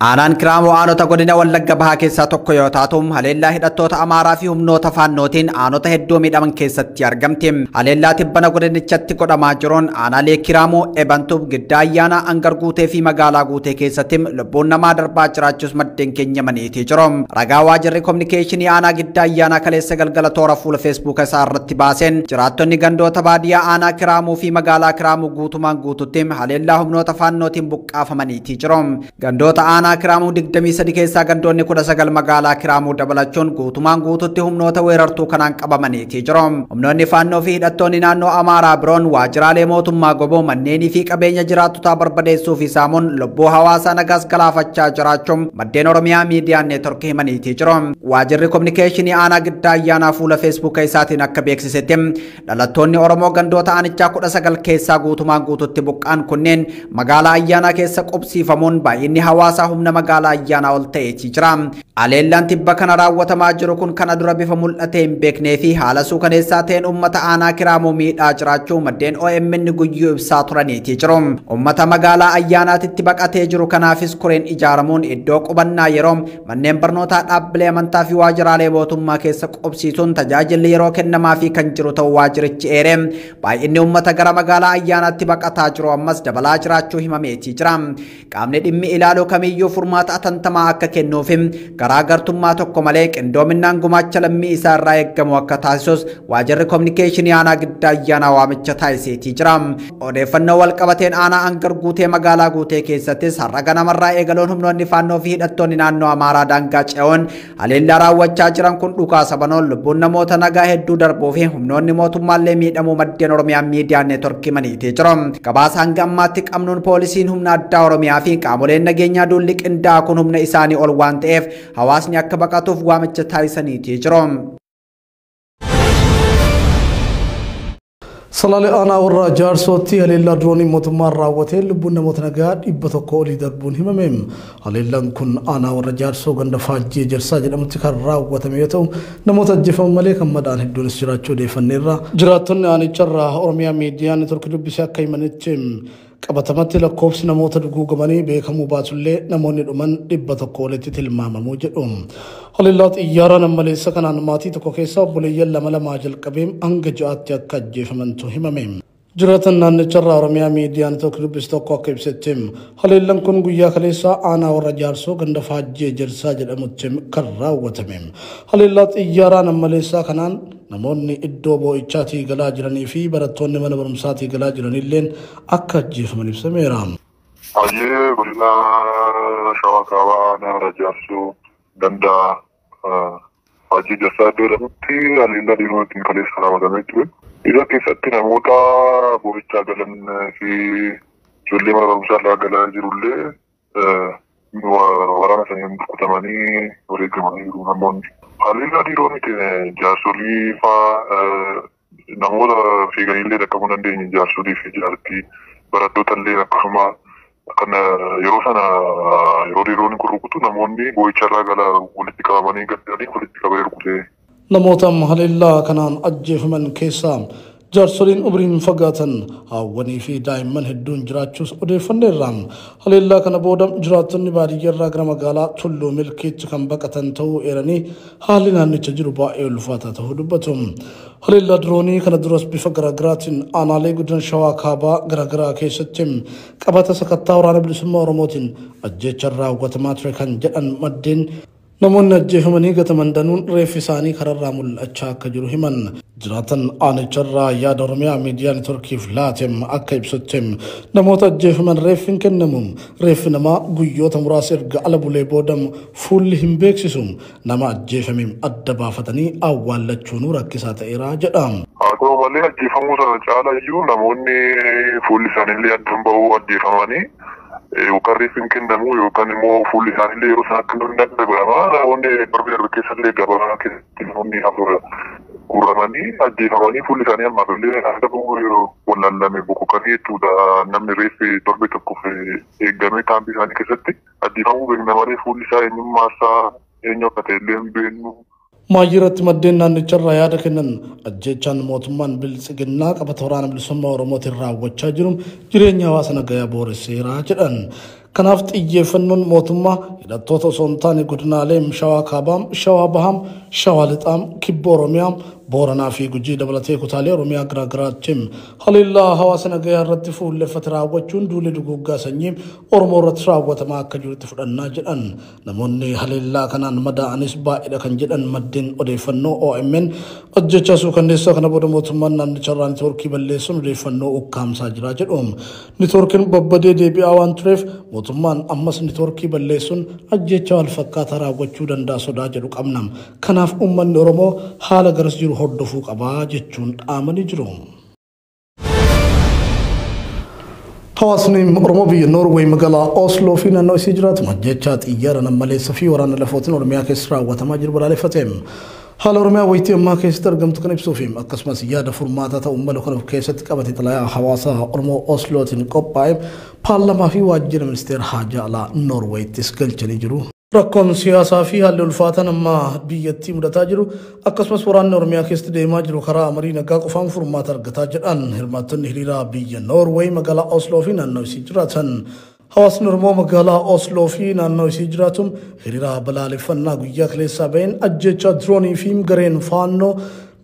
Aanaan Kiraamuu aanota godina Wallagga Bahaa keessaa tokko yoo taatu, haleellaa hidhattoota Amaaraa fi humnoota Faannootiin aanota hedduu miidhaman keessatti argamti. Haleellaa tibbana godinichatti godhamaa jiruun aanaalee Kiraamuu, Ebantuu, Giddaa Ayyaanaa, Angar Guutee fi Magaalaa Guutee keessatti lubbuun namaa darbaa jiraachuus maddeen keenya maniitii jiru. Ragaa waajjirri kominikeeshinii aanaa Giddaa Ayyaanaa kaleessa galgala toora fuula Feesbuuka isaa irratti baaseen jiraattonni gandoota baadiyyaa aanaa Kiraamuu fi magaalaa Kiraamuu guutumaan guututti haleellaa humnoota Faannootiin buqqaafamaniitii jiru. Gandoota aanaa Kiraamuu 23 keessaa gandoonni 19 magaalaa Kiraamuu dabalachuun guutumaan guututti humnoota weerartuu kanaan qabamaniitii jiru. Humnoonni Faannoo fi hidhattoonni naannoo Amaaraa biroon waajjiraalee mootummaa goboo manneenii fi qabeenya jiraattotaa barbadeessuu fi saamuun lubbuu hawaasaa nagaas galaafachaa jiraachuun maddeen Oromiyaa Miidiyaa Neetworkii himaniitii jiru. Waajjirri kominikeeshinii aanaa Giddaa Ayyaanaa fuula Feesbuuka isaatiin akka beeksisetti dhalattoonni Oromoo gandoota aanichaa 19 keessaa guutumaan guututti buqqaan kunneen magaalaa Ayyaanaa keessa qubsiifamuun baay'inni hawaasaa humna magaalaa Ayyaanaa ol ta'eetii jira. Haleellaan tibba kana raawwatamaa jiru kun kana dura bifa mul'atee hin beeknee fi haala suukaneessaa ta'een uummata aanaa Kiraamuu miidhaa jiraachuu maddeen OMN guyyuu ibsaa turaniitii jiru. Uummata magaalaa Ayyaanaatitti baqatee jiru kanaafis koreen ijaaramuun iddoo qubannaa yeroo manneen barnootaa, dhaabbilee amantaa fi waajjiraalee mootummaa keessa qubsiisuun tajaajilli yeroo kennamaa fi kan jiru ta'uu waajjirichi eere. Baay'inni uummata gara magaalaa Ayyaanaatti baqataa jiru ammas dabalaa jiraachuu himameetii jira. Qaamni dhimmi ilaaluu kamiyyuu furmaata atantamaa akka kennuuf garaagartummaa tokko malee qindoominaan gumaacha lammii isaa irraa eeggamu akka taasisus waajjirri kominikeeshinii aanaa Giddaa Ayyaanaa waamicha taasiseetii jira. Odeeffannoo wal qabateen aanaa Angar Guutee magaalaa Guutee keessattis har'a ganamarraa eegaluun humnoonni Faannoo fi hidhattoonni naannoo Amaaraa daangaa ce'uun haleellaa raawwachaa jiran kun dhukaasa banuun lubbuun namoota nagaa hedduu darbuu fi humnoonni mootummaallee miidhamuu maddeen Oromiyaa Miidiyaa Neetworkii maniitii jiru. Gabaasa hanga ammaatti qabnuun poolisiin humna addaa Oromiyaa fi qaamoleen nageenyaa duulli qindaa'aa kun humna isaanii ol waan ta'eef hawaasni akka baqatuuf waamicha taasisaniitii jiru. Salaalee aanaa warra Jaarsootti haleellaa diroonii mootummaan raawwatee lubbuun namoota nagaa 100 olii darbuun himame. Haleellaan kun aanaa warra Jaarsoo ganda Faajjii Ejersaa jedhamutti kan raawwatame yoo ta'u, namoota ajjeefaman malee kan madaa'an hedduunis jiraachuu odeeffanneerra. Jiraattonni aanicharraa Oromiyaa Miidiyaa Neetworkii dubbisee akka himanitti qabatamatti lakkoofsi namoota duguugamanii beekamuu baatullee namoonni dhuman 100 olitti tilmaamamuu jedhu. Haleellaa xiyyaara nammaleessa kanaan maatii tokko keessa obboleeyyan lama lamaa jalqabee hanga ja'aatti akka ajjeefamantu himame. Jiraatan naannicharraa Oromiyaa Miidiyaa Neetworkii dubbise tokko akka ibsetti haleellaan kun guyyaa kaleessaa aanaa warra Jaarsoo ganda Faajjii Ejersaa jedhamutti kan raawwatame. Haleellaa xiyyaaraa nammaleessaa kanaan namoonni iddoo boo'ichaatii galaa jiranii fi barattoonni mana barumsaatii galaa jiranilleen akka ajjeefaman ibsameera. Hayyee godina Shawaa Kaabaa aanaa warra Jaarsoo ganda Faajjii Ejersaa iddoo jedhamutti haleellaa diinootiin kaleessa raawwatamee ture. Isa keessatti namoota boo'ichaa galan fi ijoollee mana barumsaa irraa galaa jirullee waraana saniin rukutamanii wareegamanii jiru namoonni. Haleellaa diinoonitiin jaarsolii fa'aa namoota fiiganillee dhaqqabuu hin dandeenye jaarsolii fi jaartii barattoota illee akkasuma kan yeroo sana yeroo diinoonni kun rukutu namoonni boo'icha irraa gala walitti qabamanii gaddanii walitti qabee rukutee. Namoota haleellaa kanaan ajjeefaman keessaa jaarsoliin umriin fagaatan haawwanii fi daa'imman hedduun jiraachuus odeeffanneerra. Haleellaa kana booda jiraattonni baadiyyaarraa gara magaalaa Tulluu Milkiitti kan baqatan ta'uu eeranii haalli naannicha jiru baay'ee ulfaataa ta'uu dubbatu. Haleellaa diroonii kana duras bifa garaagaraatiin aanaalee godina Shawaa Kaabaa garaagaraa keessatti qabata sakattaa waraana bilisummaa Oromootiin ajjeechaan raawwatamaa ture kan jedhan maddeen namoonni ajjeefamanii gataman danuun reeffi isaanii kararraa mul'achaa akka jiru himan. Jiraatan aanicharraa yaada Oromiyaa Miidiyaa Neetworkiif laatem akka ibsutti namoota ajjeefaman reeffi hin kennamu. Reeffi namaa guyyoota muraasa erga ala bulee booda fuulli hin beeksisu. Nama ajjeefame adda baafatanii awwaallachuun rakkisaa ta'eera jedha. Haa ta'u malee ajjeefamuu sana caala iyyuu namoonni fuulli isaaniillee adda hin bahu ajjeefamanii yookaan reeffi hin kennamu yookaan immoo fuulli isaaniillee yeroo sana akka hin danda'amne godhama. Namoonni darbe darbe keessallee gabaa keessatti namoonni afur guuramanii ajjeefamanii fuulli isaanii ammaaf illee adda bahu yeroo wallaalame boqoqanii jechuudha. Namni reeffi torbe tokkoof eegamee kaampii isaanii keessatti ajjeefamuu beekna malee fuulli isaa eenyummaa isaa eenyu akka ta'e illee hin beeknu. Maayyiratti maddeen naannicharraa yaada kennan ajjeechaan mootummaan biltsiginnaa qabata waraana bilisummaa Oromootiin raawwachaa jiru jireenya hawaasa nagayaa booresseera jedhan. Kanaaf xiyyeeffannoon mootummaa hidhattoota osoo hin taane godinaalee Shawaa Kaabaa, Shawaa Bahaa, Shawaa Lixaa, Kibba Oromiyaa, Booranaa fi Gujii dabalatee kutaalee Oromiyaa garaagaraatti haleellaa hawaasa nagayaa irratti fuulleffate raawwachuun duulli duguuggaa sanyii Oromoo irratti raawwatamaa akka jirutti fudhannaa jedhan. Namoonni haleellaa kanaan madaa'anis baay'eedha kan jedhan maddeen odeeffannoo OMN ajjechaa suukanneessaa kana booda mootummaan naannicharraa neetwoorkii balleessuun odeeffannoo ukkaamsaa jira jedhu. Neetwoorkiin babbadee deebi'aa waan tureef mootummaan ammas neetwoorkii balleessuun ajjechaa wal fakkaataa raawwachuu danda'a sodaa jedhu qabna. Kanaaf uummanni Oromoo haala garas jiru hordofuu qabaa jechuun dhaamanii jiru. Hawaasni Oromoo biyya Noorweey magaalaa Osloo fi naannoo isii jiraatu ajjechaa xiyyaara nammaleessa fi waraana lafootiin Oromiyaa keessa raawwatamaa jiru balaaleffate. Haala Oromiyaa wayitii ammaa keessatti argamtu kan ibsuu fi akkasumas yaada furmaataa ta'uu malu kan of keessatti qabate xalayaa hawaasa Oromoo Oslootiin qophaa'e paarlaamaa fi waajjira ministeera haajaa alaa Noorweeyittis galchanii jiru. Rakkoon siyaasaa fi haalli ulfaataan amma biyyattii mudataa jiru akkasumas waraanni Oromiyaa keessatti deemaa jiru karaa marii nagaa qofaan furmaata argataa jedhan hirmaattonni hiriiraa biyya Noorweey magaalaa Osloo fi naannoo isii jiraatan. Hawaasni Oromoo magaalaa Osloo fi naannoo isii jiraatu hiriiraa balaaleffannaa guyyaa kaleessaa baheen ajjechaa diroonii fi gareen faannoo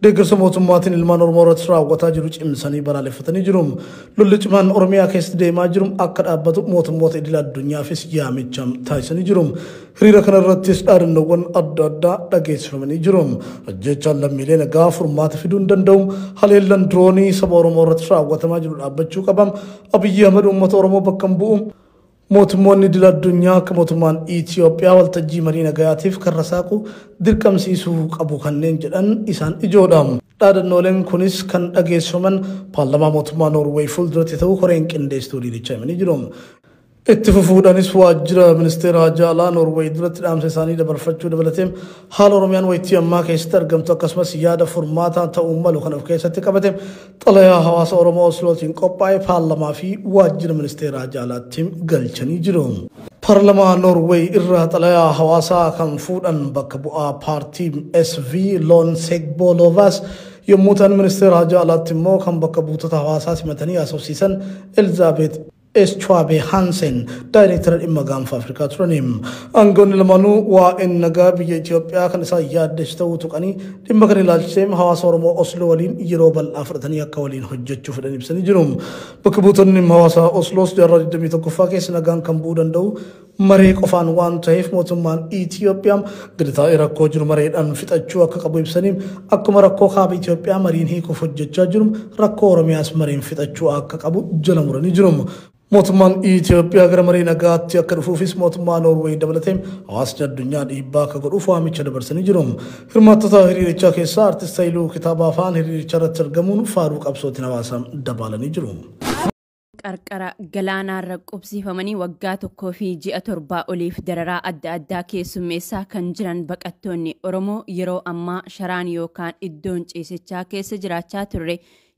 deeggarsa mootummaatiin ilmaan Oromoo irratti raawwataa jiru cimsanii balaaleffatanii jiru. Lolli cimaan Oromiyaa keessatti deemaa jiru akka dhaabbatu mootummoota idil addunyaafis yaamicha taasisanii jiru. Hiriira kana irrattis dhaadannoowwan adda addaa dhageessifamanii jiru. Ajjechaan lammiilee nagaa furmaata fiduu hin danda'u. Haleellaan diroonii saba Oromoo irratti raawwatamaa jiru dhaabbachuu qaba. Abiyyi Ahmed uummata Oromoo bakka hin bu'u. Mootummoonni idil addunyaa akka mootummaan Itoophiyaa waltajjii marii nagayaatiif karra saaqu dirqamsiisuu qabu kanneen jedhan isaan ijoodha. Dhaadannooleen kunis kan dhageessifaman paarlaamaa mootummaa Noorweey fuulduratti ta'uu koreen qindeessituu hiriirichaa himanii jiru. Itti fufuudhaanis waajjira ministeera haajaa alaa Noorweey duratti dhaamsa isaanii dabarfachuu dabalatee haala Oromiyaan wayitii ammaa keessatti argamtu akkasumas yaada furmaataa ta'uu malu kan of keessatti qabate xalayaa hawaasa Oromoo Oslootiin qophaa'e paarlaamaa fi waajjira ministeera haajaa alaatti galchanii jiru. Paarlaamaa Noorweey irraa xalayaa hawaasaa kan fuudhan bakka bu'aa paartii SV Loon Segbolovas yommuu ta'an ministeera haajaa alaatti immoo kan bakka buutota hawaasaa simatanii haasofsiisan Elizaabeet Eschwabe Hansen daayireektara dhimma gaanfa Afrikaa turaniin. Aangoonni lamaanuu waa'een nagaa biyya Itoophiyaa kan isaan yaaddessu ta'uu tuqanii dhimma kana ilaalchisee hawaasa Oromoo Osloo waliin yeroo bal'aa fudhatanii akka waliin hojjechuu fedhan ibsanii jiru. Bakka buutonni hawaasa Osloos jaarraa 21ffaa keessa nagaan kan bu'uu danda'u maree qofaan waan ta'eef mootummaan Itoophiyaa gadi taa'ee rakkoo jiru mareedhaan fixachuu akka qabu ibsanii akkuma rakkoo kaaba Itoophiyaa mariin hiikuuf hojjechaa jiru rakkoo Oromiyaas mariin fixachuu akka qabu jala muranii jiru. Mootummaan Itoophiyaa gara marii nagaatti akka dhufuufis mootummaa Noorweey dabalatee hawaasni addunyaa dhiibbaa akka godhuuf waamicha dabarsanii jiru. Hirmaattota hiriirichaa keessaa artist Haayiluu kitaaba afaan hiriiricha irratti argamuun faaruu qabsootiin hawaasa dabaalanii jiru. Qarqara galaanaarra qubsiifamanii waggaa 1 fi ji'a 7 oliif dararaa adda addaa keessummeessaa kan jiran baqattoonni Oromoo yeroo ammaa sharaan yookaan iddoon ciisichaa keessa jiraachaa turre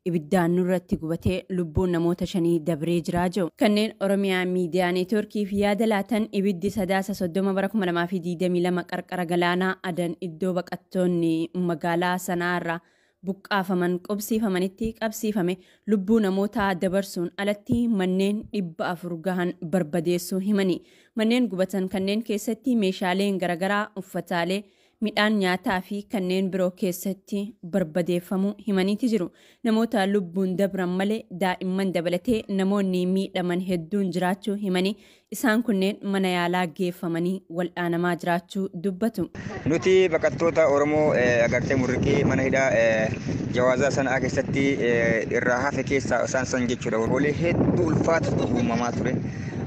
ibiddaan nurratti gubatee lubbuun namoota 5 dabree jiraa jiru. Kanneen Oromiyaa Miidiyaa Neetwoorkiif yaada laatan ibiddi sadaasa 30 bara 2022 qarqara galaanaa Adan iddoo baqattoonni magaalaa sanaarra buqqaafaman qubsiifamanitti qabsiifame lubbuu namoota dabarsuun alatti manneen 400 gahan barbadeessuu himani. Manneen gubatan kanneen keessatti meeshaaleen garaagaraa uffataalee midhaan nyaataa fi kanneen biroo keessatti barbadeeffamuu himaniiti jiru. Namoota lubbuun dabran malee daa'imman dabalatee namoonni miidhaman hedduun jiraachuu himanii isaan kunneen mana yaalaa geeffamanii wal'aanamaa jiraachuu dubbatu. Nuti baqattoota Oromoo agartee murriqii mana hidhaa jawaazaa sanaa keessatti irraa hafe keessaa isaan san jechuudha. Walii hedduu ulfaatu uumamaa ture.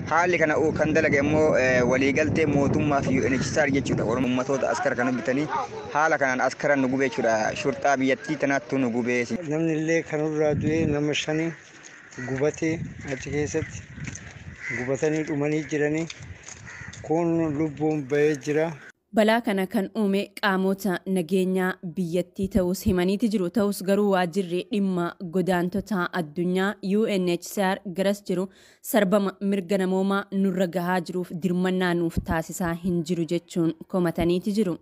Haalli kana kan dalage immoo waliigaltee mootummaa fi UNHCR jechuudha. Uummattoota askara kan bitanii haala kanaan askara nu gubee jechuudha. Shurxaa biyyattii tanaattu nu gubee. Namni illee kanarraa du'ee nama 5 gubatee achi keessatti gubatanii dhumanii jiranii kun lubbuun bahee jira. Balaa kana kan uume qaamota nageenyaa biyyattii ta'us himaniiti jiru. Ta'us garuu waajjirri dhimma godaantota addunyaa UNHCR garas jiru sarbama mirga namoomaa nurra gahaa jiruuf dirmannaa nuuf taasisaa hin jiru jechuun komataniiti jiru.